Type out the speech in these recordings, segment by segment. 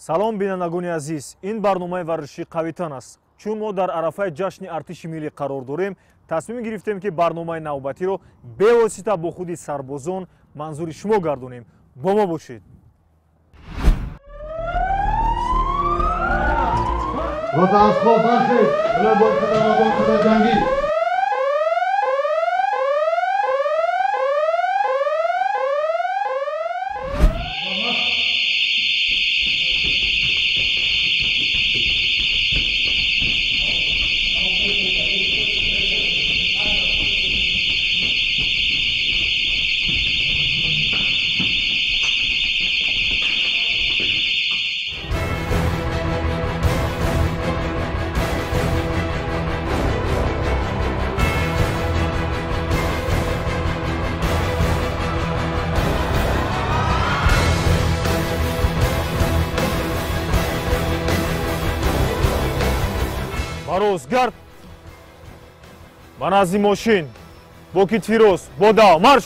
Салом, бинандагони азиз, ин барномаи варзишии «Қавитан» аст. Чун мо дар арафаи ҷашни артиши миллӣ қарор дорем, тасмим гирифтем, ки барномаи навбатиро бевосита бо худи сарбозон манзури шумо гардонем. Бо мо бошед. Барозгард ба назди мошин, бо китфи рост, бо дав, марш!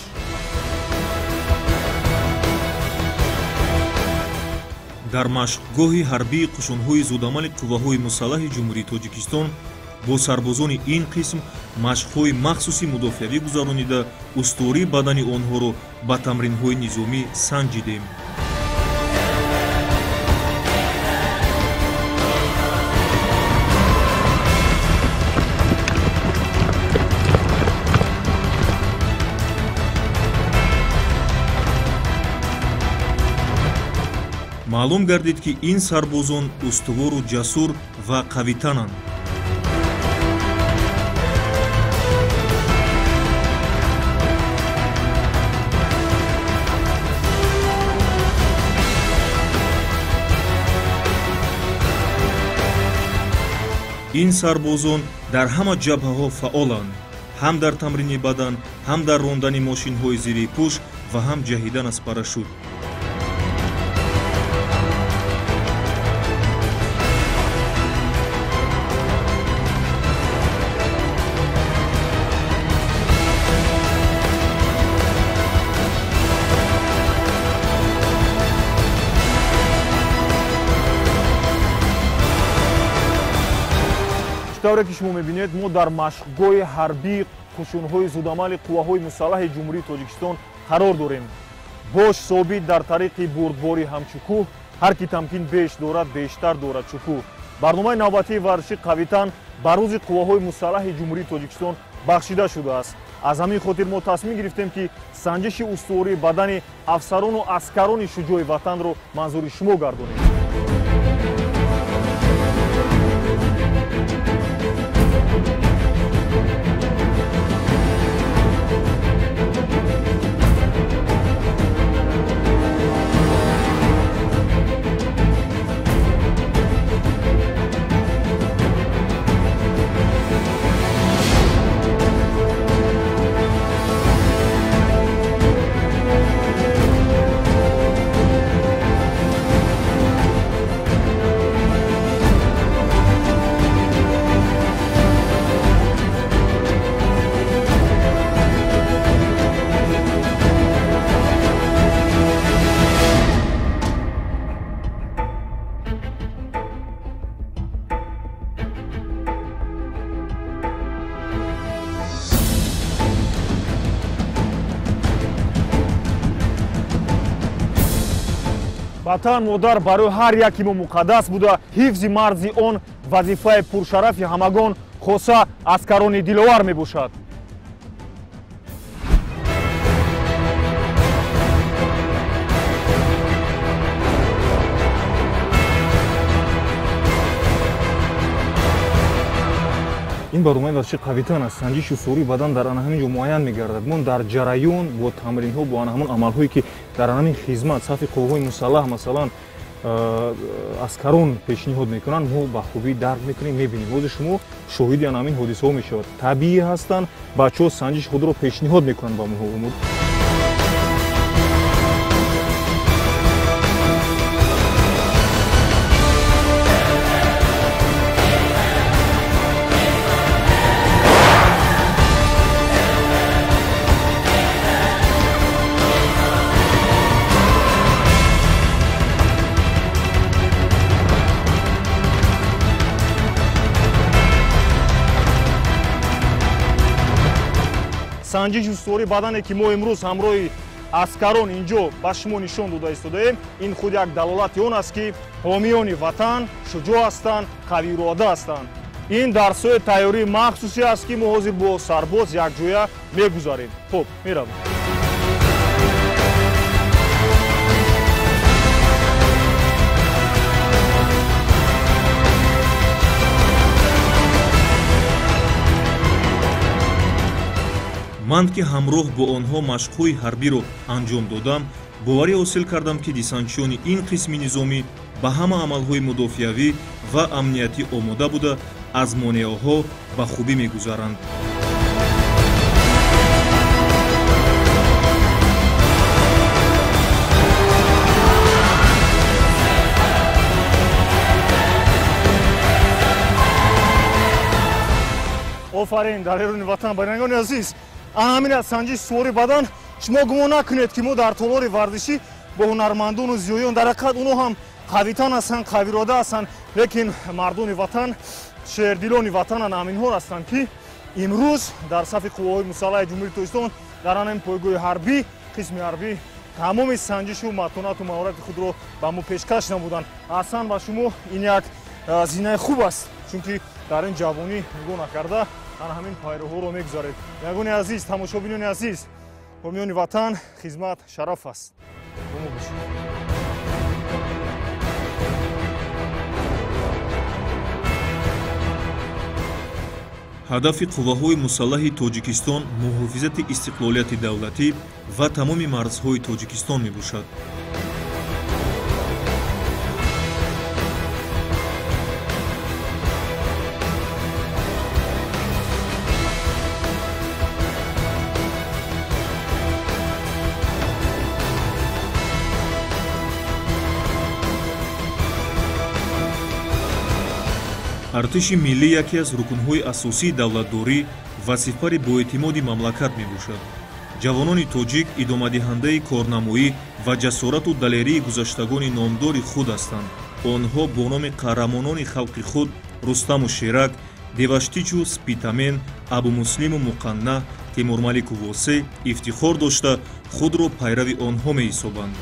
Дар машқгоҳи ҳарбии қушунҳои зудамали қувваҳои мусаллаҳи Ҷумҳурии Тоҷикистон бо сарбозони ин қисм машқҳои махсуси мудофиавӣ гузаронида, устувории бадани онҳоро ба тамринҳои низомӣ санҷидем. Маълум гардид, ки ин сарбозон устувору ҷасур ва қавитананд. Ин сарбозон дар ҳама ҷабҳаҳо фаъоланд, ҳам дар тамрини бадан, ҳам дар рондани мошинҳои зирепӯш ва ҳам ҷаҳидан аз парашют. Тавре ки шумо мебинед, мо дар машқгоҳи ҳарбии қушунҳои зудамали қувваҳои мусаллаҳи Ҷумҳурии Тоҷикистон қарор дорем. Бош собит дар тариқи бурдборӣ ҳамчу кӯҳ, ҳар ки тамкин беш дорад, бештар дорад шукӯҳ. Барномаи навбатии варзиши «Қавитан» ба рӯзи қувваҳои мусаллаҳи Ҷумҳурии Тоҷикистон бахшида шудааст. Аз ҳамин хотир мо тасмим гирифтем, ки санҷиши устувории бадани афсарону аскарони шуҷои ватанро манзури шумо гардонем. Ватан модар барои ҳар яки мо муқаддас буда, ҳифзи марзи он вазифаи пуршарафи ҳамагон, хоса аскарони диловар мебошад. Ин барномаи варзиши «Қавитан» аст. Санҷиши устувории бадан дар ана ҳамин ҷо муайян мегардад. Мо дар ҷараён бо тамринҳо, бо ана ҳамон амалҳое, ки дар ҳамин хизмат сафи қувваҳои мусаллаҳ, масалан, аскарон пешниҳод мекунанд, мо ба хубӣ дарк мекунем, мебинем. Ҳозир шумо шоҳиди ана ҳамин ҳодисаҳо мешавад. Табиӣ ҳастанд, бачаҳо санҷиши худро пешниҳод мекунанд ба мо. Санҷиши устувории бадане ки мо имрӯз ҳамроҳи аскарон инҷо ба шумо нишон дода истодаем, ин худ як далолати он аст, ки ҳомиёни ватан шуҷоъ ҳастанд, қавиирода ҳастанд. Ин дарсҳои тайёрии махсусе аст, ки мо ҳозир бо сарбоз якҷоя мегузарем. Хуб, меравем. Ман ки ҳамроҳ бо онҳо машқҳои ҳарбиро анҷом додам, боварӣ ҳосил кардам, ки десантчиёни ин қисми низомӣ ба ҳама амалҳои мудофиавӣ ва амниятӣ омода буда, аз монеаҳо ба хубӣ мегузаранд. Офарин, далерони ватан, бинандагони азиз, ҳамин аз санҷиши устувории бадан. Шумо гумон накунед, ки мо дар толори варзишӣ бо ҳунармандону зиёиён, дар ҳақиқат онҳо ҳам қавитан ҳастанд, қавирода ҳастанд, лекин мардони ватан, шердилони ватанан ҳаминҳо ҳастанд, ки имрӯз дар сафи қувваҳои мусаллаҳи Ҷумҳурии Тоҷикистон дар ҳамин пойгоҳи ҳарбӣ, қисми ҳарбӣ тамоми санҷишу матонату маҳорати худро ба мо пешкаш намуданд. Аҳсан ба шумо, ин як зинаи хуб аст, чунки дар ин ҷавонӣ нигоҳ накарда ана ҳамин пайроҳҳоро мегузаред. Бинандагони азиз, тамошобинони азиз, ҳомиёни ватан, хизмат шараф аст. Бо мо бошед. Ҳадафи қувваҳои мусаллаҳи Тоҷикистон муҳофизати истиқлолияти давлатӣ ва тамоми марзҳои Тоҷикистон мебошад. Артиши миллӣ яке аз рукнҳои асосии давлатдорӣ ва сипари боэътимоди мамлакат мебошад. Ҷавонони тоҷик идомадиҳандаи корнамоӣ ва ҷасорату далерии гузаштагони номдори худ ҳастанд. Онҳо бо номи қаҳрамонони халқи худ Рустаму Шерак, Деваштичу Спитамен, Абумуслиму Муқанна, Темурмалику Восе ифтихор дошта, худро пайрави онҳо меҳисобанд.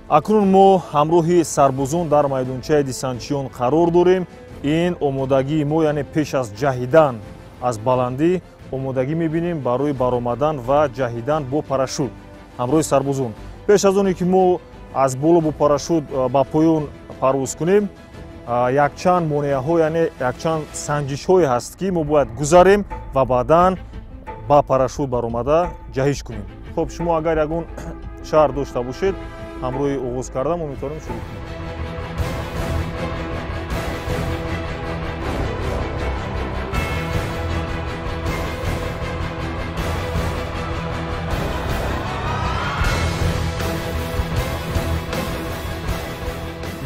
Акнун мо ҳамроҳи сарбозон дар майдончаи десантчиён қарор дорем. Ин омодагии мо, яъне пеш аз ҷаҳидан аз баландӣ омодагӣ мебинем барои баромадан ва ҷаҳидан бо парашют ҳамроҳи сарбозон. Пеш аз оне ки мо аз боло бо парашют ба поён парвоз кунем, якчанд монеаҳо, яъне якчанд санҷишҳое ҳаст, ки мо бояд гузарем ва баъдан ба парашют баромада ҷаҳиш кунем. Хуб, шумо агар ягон шаҳр дошта бошед, ҳамроҳи оғоз карда мо метавонем шурӯъ кунем.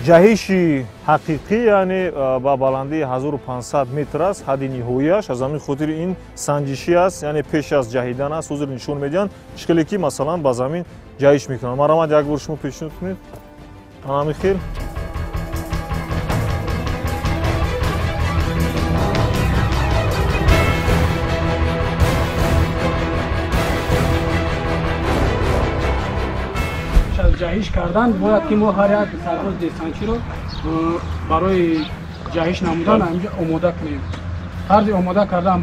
Ҷаҳиши ҳақиқӣ, яъне ба баландии 1500 метр аст ҳадди ниҳоияш. Аз ҳамин хотир ин санҷишӣ аст, яъне пеш аз ҷаҳидан аст. Ҳозир нишон медиҳанд чӣ хеле ки масалан ба замин ҷаҳиш мекунанд. Марҳамат, як бор шумо пешниҳод кунед. Ҳамин хел. Ҷаҳиш кардан бояд ки мо ҳар як сарбоз десантчиро барои ҷаҳиш намудан ҳаминҷо омода кунем. Тарзи омода кардан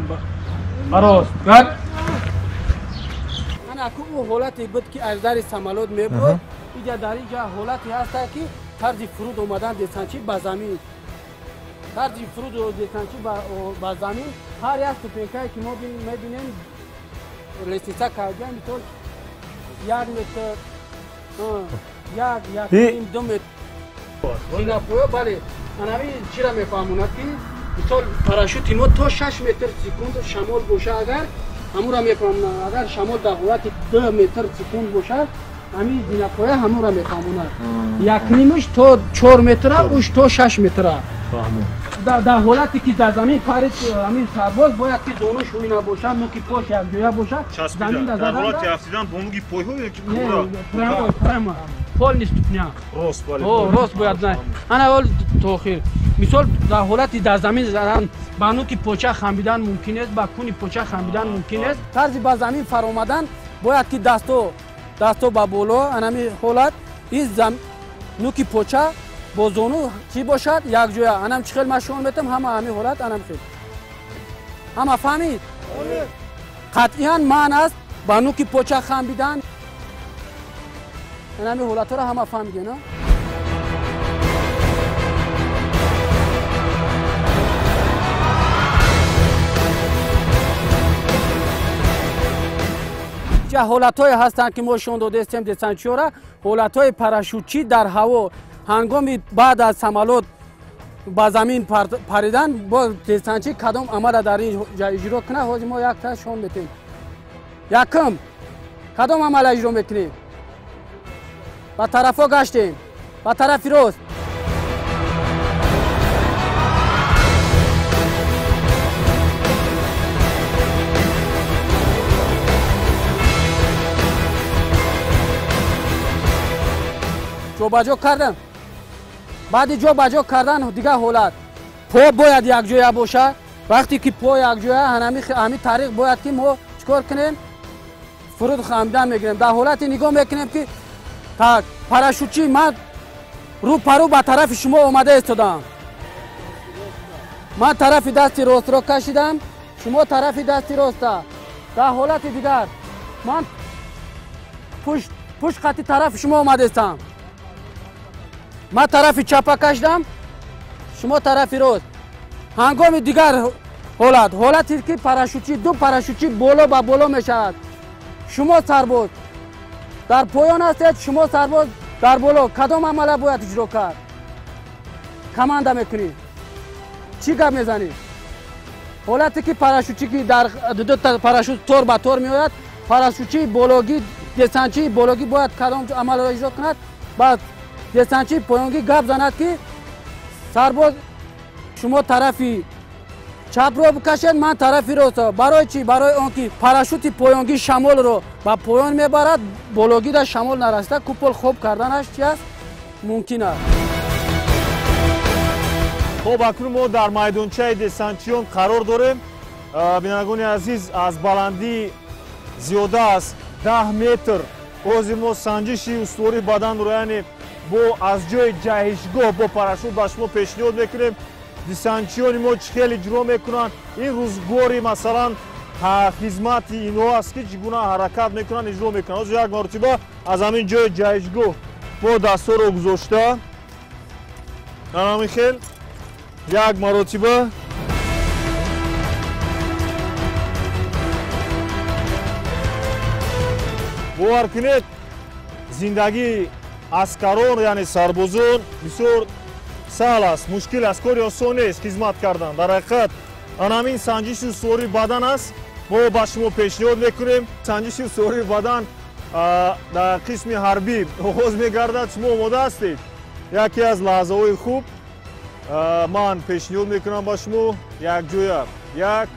барост гар аку ӯ ҳолате буд, ки аз дари самолёт мебуд. Иҷа дар инҷа ҳолате ҳаста, ки тарзи фуруд омадан десантчӣ ба замин, тарзи фуруд десантчӣ ба замин. Ҳар як ступенькае ки мо мебинем, лестница карда, мисол 1 метр, як, як ним, 2 метр зинапоя. Бале, анами чира мефаҳмонад, ки мисол парашюти мо то 6 метр секунд шамол боша, агар ҳамура мефаҳмонад. Агар шамол дар ҳолати 2 метр секунд бошад, ҳамин зинапоя ҳамура мефаҳмонад. Якнимаш то 4 метра, уш то 6 метра. Дар ҳолате ки дар замин парид ҳамин сарбоз, бояд ки зонуш ҳуй набошад, нуки пош якҷоя бошад. Дар ҳолати афтидан бо нуги пойҳо ё ки прямо, прямо. Полный ступня. Рост бале. Рост бояд на. Ана ҳол то охир. Мисол дар ҳолати дар замин задан ба нуки поча хамбидан мумкин нест, ба куни поча хамбидан мумкин нест. Тарзи ба замин фаромадан бояд ки дасто ба боло, анами ҳолат ин нуки поча бо зону чӣ бошад якҷоя. Анам чӣ хел ман шумо метам ҳама ҳамин ҳолат анам хел. Ҳама фаҳмид? Қатъиян манъ аст ба нуки поча хамбидан. Анами ҳолатҳоро ҳама фаҳмидем, а? Ҷа ҳолатҳое ҳастанд ки мо шон додаистем десантчиёра, ҳолатҳои парашютчӣ дар ҳаво ҳангоми баъд аз самолёт ба замин паридан бо десантчӣ кадом амала дар ин ҷа иҷро кунад, ҳозир мо якта шон метем. Якум, кадом амала иҷро мекунем? Ба тарафҳо гаштем, ба тарафи рост. Ҷобаҷо кардам. Баъди ҷобаҷо кардан дигар ҳолат. По бояд якҷоя бошад. Вақте ки по якҷоя, ҳамин тариқ бояд ки мо чикор кунем? Фуруд хамидан мегирем. Дар ҳолате нигоҳ мекунем ки так парашютчи ман рӯ парӯ ба тарафи шумо омада истодам. Ман тарафи дасти ростро кашидам, шумо тарафи дасти роста. Дар ҳолати дигар ман пушт қати тарафи шумо омада истам. Ман тарафи чапа кашидам, шумо тарафи рост. Ҳангоми дигар ҳолат, ҳолате ки парашютчи ду парашютчи боло ба боло мешавад. Шумо сарбоз дар поён ҳастед, шумо сарбоз дар боло. Кадом амала бояд иҷро кард? Команда мекунӣ. Чӣ гап мезанӣ? Ҳолате ки парашютчи ки дар ду парашют тор ба тор меояд, парашютчии бологӣ, десантчии бологӣ бояд кадом амалро иҷро кунад? Баъд десантчии поёнгӣ гап занад ки сарбоз шумо тарафи чапро бикашед, ман тарафи рост. Барои чӣ? Барои он ки парашюти поёнгӣ шамолро ба поён мебарад, бологӣ дар шамол нарасида купол хоб карданаш чи аст? Мумкин аст. Хоб, акнун мо дар майдончаи десантчиён қарор дорем. Бинандагони азиз, аз баландии зиёда аз 10 метр ҳозир мо санҷиши устувории баданро, яъне бо аз ҷои ҷаҳишгоҳ бо парашют ба шумо пешниҳод мекунем. Десантчиёни мо чӣ хел иҷро мекунанд? Ин рӯзгори масалан хизмати инҳо аст ки чӣ гуна ҳаракат мекунанд, иҷро мекунанд. Ҳозир як маротиба аз ҳамин ҷои ҷаҳишгоҳ мо дастҳоро гузошта ҳамин хел як маротиба бовар кунед, зиндагии аскарон, яъне сарбозон бисёр саҳл аст, мушкил аст, кори осон нест хизмат кардан. Дар ҳақиқат ана ҳамин санҷиши устувории бадан аст, мо ба шумо пешниҳод мекунем. Санҷиши устувории бадан дар қисми ҳарбӣ оғоз мегардад. Шумо омода ҳастед? Яке аз лаҳзаҳои хуб ман пешниҳод мекунам ба шумо якҷоя. Як,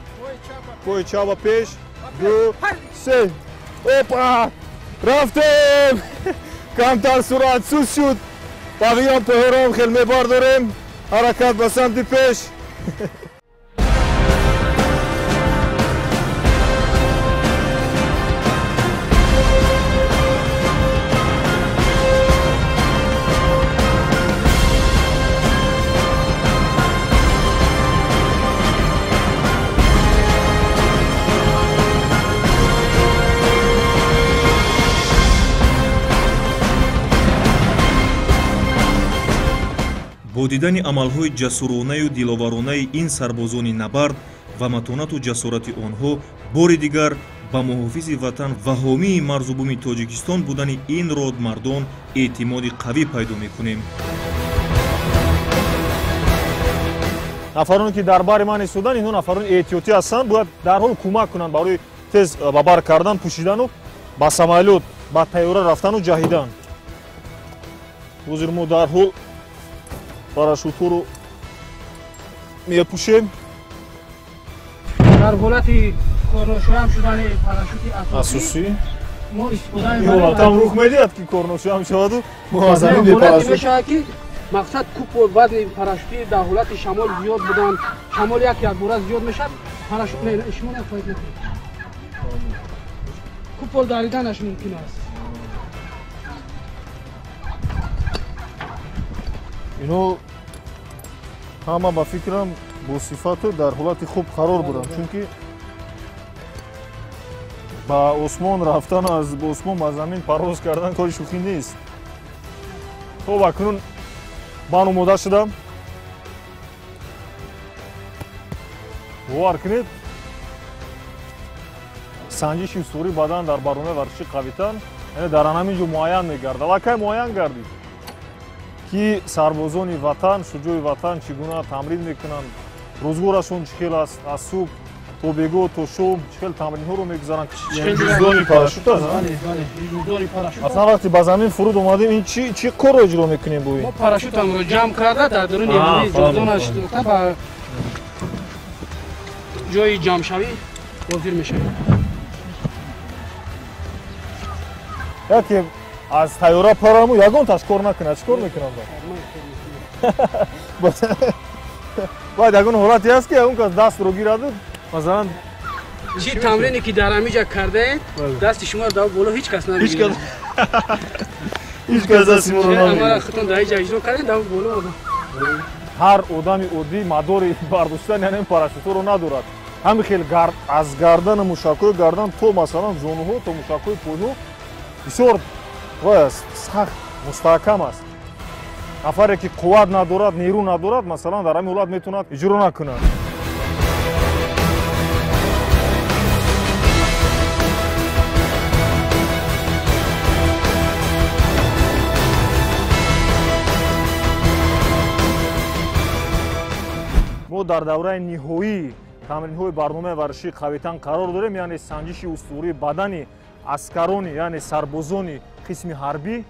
пои чап ба пеш, ду, се. Опа! Рафтем! Камтар суръат суст шуд. Бағиён поҳором хел мебардорем. Ҳаракат ба самти пеш. Бо дидани амалҳои ҷасуронаю диловаронаи ин сарбозони набард ва матонату ҷасорати онҳо, бори дигар ба муҳофизи ватан ва ҳомии марзу буми Тоҷикистон будани ин родмардон эътимоди қавӣ пайдо мекунем. Нафароне ки дар бари ман истоданд, инҳо нафарони эҳтиётӣ ҳастанд, бояд дарҳол кӯмак кунанд барои тез ба бар кардан, пӯшидану ба самолёт, ба тайёра рафтану ҷаҳидан. Ҳозир мо дарҳол парашютҳоро мепӯшем. Дар ҳолати корношоям шудани парашюти асосӣ мо истифода мебарем. Ҳолатам рух медиҳад ки корношоям шаваду мо аз замин бепарашут мешавад, ки мақсад купол вазни парашютӣ дар ҳолати шамол зиёд будан, шамол як якбора зиёд мешавад, парашют не, шумо нахоҳед накунед. Купол дариданаш мумкин аст. Ино ҳама ба фикрам бо сифату дар ҳолати хуб қарор доранд, чунки ба осмон рафтан, аз осмон ба замин парвоз кардан кори шӯхӣ нест. Хуб, акнун ман омода шудам. Бовар кунед, санҷиши устувории бадан дар барномаи варзиши қавитан яъне дар ҳамин ҷо муайян мегардад. Аллакай муайян гардид, ки сарбозони ватан, шуҷои ватан чӣ гуна тамрин мекунанд, рӯзгорашон чӣ хел аст, аз субҳ то бегоҳ то шом чӣ хел тамринҳоро мегузаранд. Ҷуздони парашют аст? Аслан вақте ба замин фуруд омадем, ин чӣ корро иҷро мекунем бо ин? Мо парашютамро ҷамъ карда дар даруни ҷуздонаш ба ҷои ҷамъшавӣ ҳозир мешавем. Яке аз тайёра параму ягон ташкор накунад, чӣ кор мекунам? Бояд ягон ҳолате ҳаст, ки ягон кас дастро гираду масалан чӣ тамрине ки дар ҳамиҷа кардаед, дасти шуморо дар боло ҳеҷ кас намегирад. Ҳеҷ кас дасти моро намегирад. Худтон дар ҳиҷа иҷро кардед, дар боло. Ҳар одами оддӣ мадори бардоштан яъне парашютҳоро надорад. Ҳамин хел аз гардану мушакҳои гардан то масалан зонуҳо, то мушакҳои пойҳо бисёр сахт мустаҳкам аст. Нафаре ки қувват надорад, нерӯ надорад, масалан дар ҳамин ҳолат метавонад иҷро накунад. Мо дар давраи ниҳоии тамринҳои барномаи варзишии қавитан қарор дорем, яъне санҷиши устувории бадани аскарони, яъне сарбозони қисми ҳарбӣ.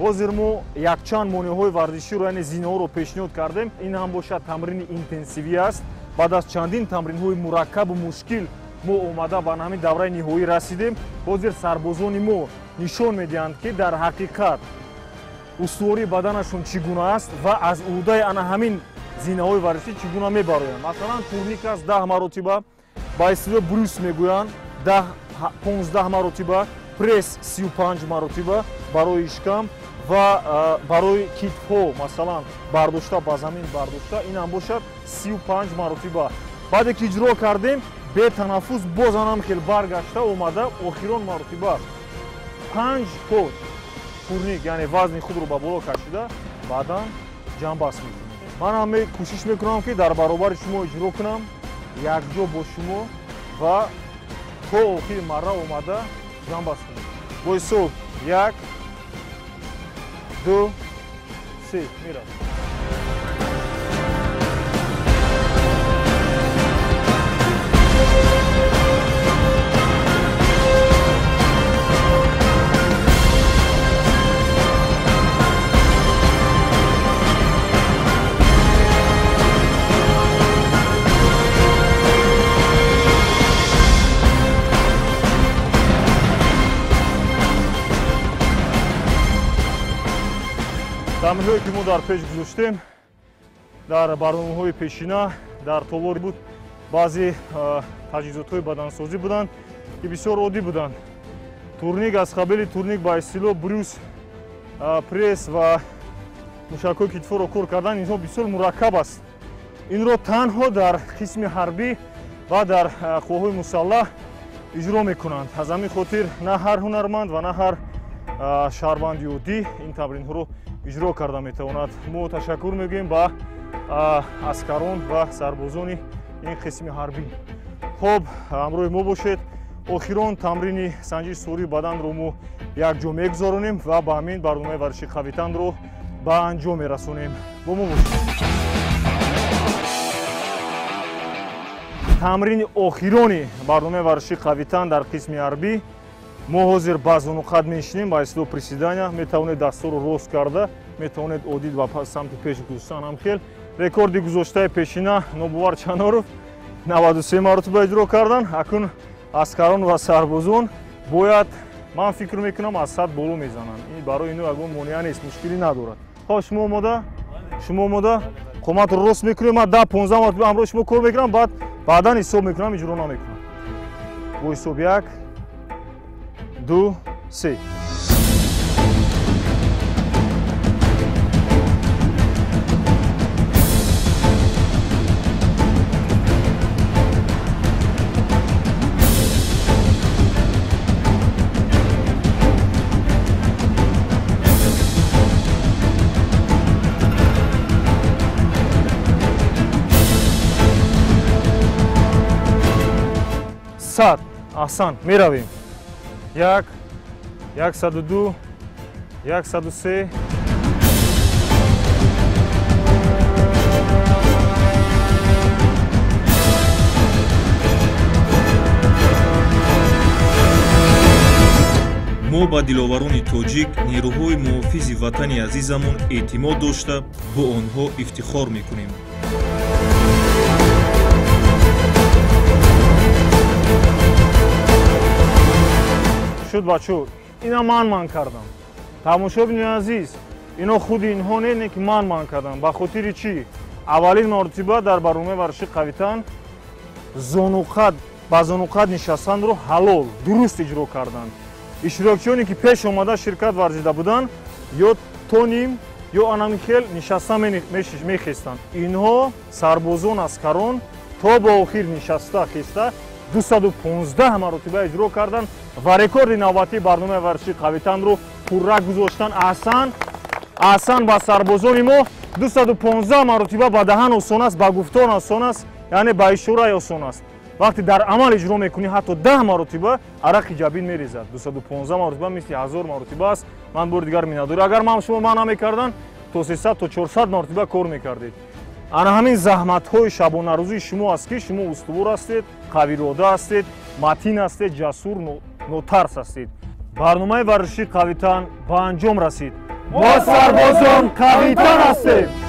Ҳозир мо якчанд монеаҳои варзиширо, яъне зинаҳоро пешниҳод кардем. Ин ҳам бошад тамрини интенсивӣ аст. Баъд аз чандин тамринҳои мураккабу мушкил мо омада ба ҳамин давраи ниҳоӣ расидем. Ҳозир сарбозони мо нишон медиҳанд, ки дар ҳақиқат устувории баданашон чӣ гуна аст ва аз ӯҳдаи ана ҳамин зинаҳои варзишӣ чӣ гуна мебароянд. Масалан, турник аст 10 маротиба, ба истилоҳ брюс мегӯянд 15 маротиба, пресс 35 маротиба барои шикам ва барои китфҳо, масалан, бардошта ба замин бардошта, ин ҳам бошад 35 маротиба. Баъде ки иҷро кардем, бетанаффус боз анам хел баргашта омада охирон маротиба 5 то турник, яъне вазни худро ба боло кашида, баъдан ҷамъбаст мекунем. Ман ҳам кӯшиш мекунам, ки дар баробари шумо иҷро кунам, якҷо бо шумо ва то охири марра омада ҷамъбаст кунем. Бо ҳисоб 1, 2, 3 меравем. Тамринҳое ки мо дар пеш гузоштем, дар барномаҳои пешина дар толор буд, баъзе таҷҳизотҳои бадансозӣ буданд, ки бисёр оддӣ буданд. Турник аз қабили турник ба истилоҳ брюс, пресс ва мушакҳои китфоро кор кардан, инҳо бисёр мураккаб аст. Инро танҳо дар қисми ҳарбӣ ва дар қувваҳои мусаллаҳ иҷро мекунанд. Аз ҳамин хотир на ҳар ҳунарманд ва на ҳар шаҳрванди оддӣ ин тамринҳоро иҷро карда метавонад. Мо ташаккур мегӯем ба аскарон ва сарбозони ин қисми ҳарбӣ. Хоб, ҳамроҳи мо бошед. Охирон тамрини санҷиши устувории баданро мо якҷо мегузаронем ва ба ҳамин барномаи варзиши қавитанро ба анҷом мерасонем. Бо мо бошед. Тамрини охирони барномаи варзиши қавитан дар қисми ҳарбӣ. Мо ҳозир ба зонуқад менишинем, ба истилоҳ приседания. Метавонед дастҳоро рост карда, метавонед одид ба самти пеш гузоштан ҳам хел. Рекорди гузоштаи пешина Нобовар Чаноров 93 маротиба иҷро кардан. Акнун аскарон ва сарбозон бояд Ман фикр мекунам аз 100 боло мезананд. Ин барои ино ягон монеа нест, мушкилӣ надорад. Хоб, шумо омода? Шумо омода? Қоматро рост мекунем, ман 10-15 маротиба ҳамроҳи шумо кор мекунам, баъд баъдан ҳисоб мекунам, иҷро намекунам. Бо ҳисоб 1, 2, 3. 100. Аҳсан, меравем. 1, 102, 103. Мо ба диловарони тоҷик, нерӯҳои муҳофизи ватани азизамон эътимод дошта, бо онҳо ифтихор мекунем. Шуд бачо, ина ман кардам. Тамошобини азиз, ино худи инҳо не ки ман кардам. Ба хотири чӣ? Аввалин маротиба дар барномаи варзиши қавитан зонуқад ба зонуқад нишастанро ҳалол, дуруст иҷро карданд. Иштирокчиёне ки пеш омада ширкат варзида буданд, ё то ним, ё анами хел нишаста мехестанд. Инҳо сарбозон, аскарон то ба охир нишаста хеста 215 маротиба иҷро карданд ва рекорди навбатии барномаи варзиши қавитанро пурра гузоштанд. Аҳсан, аҳсан ба сарбозони мо. 215 маротиба ба даҳан осон аст, ба гуфтор осон аст, яъне ба ишора осон аст. Вақте дар амал иҷро мекунӣ, ҳатто 10 маротиба арақи ҷабин мерезад. 215 маротиба мисли 1000 маротиба аст. Ман бори дигар миннатдорӣ. Агар ман шумо ман намекардам, то 300 то 400 маротиба кор мекардед. Ана ҳамин заҳматҳои шабонарӯзии шумо аст, ки шумо устувор ҳастед, қавирода ҳастед, матин ҳастед, ҷасур, нотарс ҳастед. Барномаи варзишии қавитан ба анҷом расид. Мо сарбозон қавитан ҳастем.